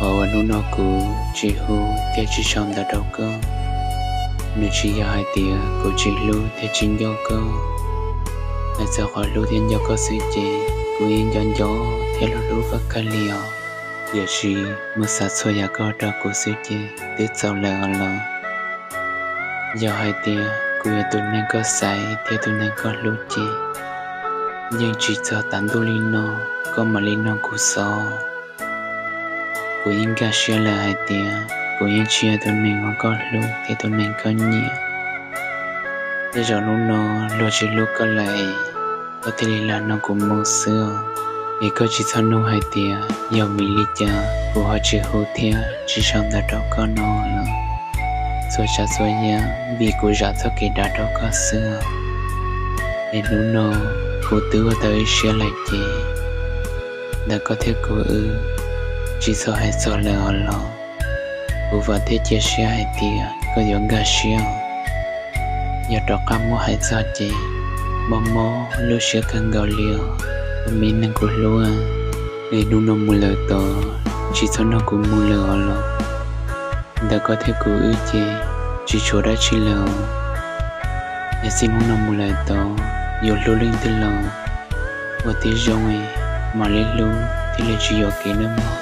Qhov uas hnub no kuv tsis hu thiab tsis sau ntawv rau koj, nws tsis yog hais tias kuv tsis hlub thiab tsis nco koj. Hais txog qhov hlub thiab nco koj xwb ces kuv yeej nco nco thiab hlub hlub koj kawg li os. Tiam sis muab xav txhua yam koj rau kuv xwb ces twb txaus lawm os los. Yog hais tias kuv yog tus neeg koj xaiv thiab tus neeg koj hlub ces yeej tsis txog tav ntuj li no koj mam li nug kuv xov. Kuv yeej nkag siab lawm hais tias kuv yeej tsis yog tus neeg uas koj hlub thiab tus neeg koj nyiam. Tej zaum hnub no luag tsis hlub koj lawm es koj thiaj li lam nug kuv mus xwb os. Es koj tsis txhob nug hais tias yog vim li cas kuv ho tsis hu thiab tsis sau ntawv rau koj no lawm. Txhua tsav txhua yam vim kuv zam txoj kev dav rau koj xwb os. Es hnub no kuv twb ua tau ib siab lawm ces ntawm koj thiab kuv wb tsis txhob hais txog lawm os los. Kuv vam thiab cia siab hais tias koj yuav nkag siab. Yog rov qab muab hais txog ces mob mob lub siab kawg nkaus li os, tus me neeg kuv hlub. Es hnub no mus lawm tod, tsis txhob nug kuv mus lawm os los. Ntawm koj thiab kuv wb ces tsis tshuav dab tsi lawm os. Es txij hnub no mus lawm tod, yuav hlub leej twg los ua tib zoo es mam li hlub thiaj li tsis yuam kev nawb mog.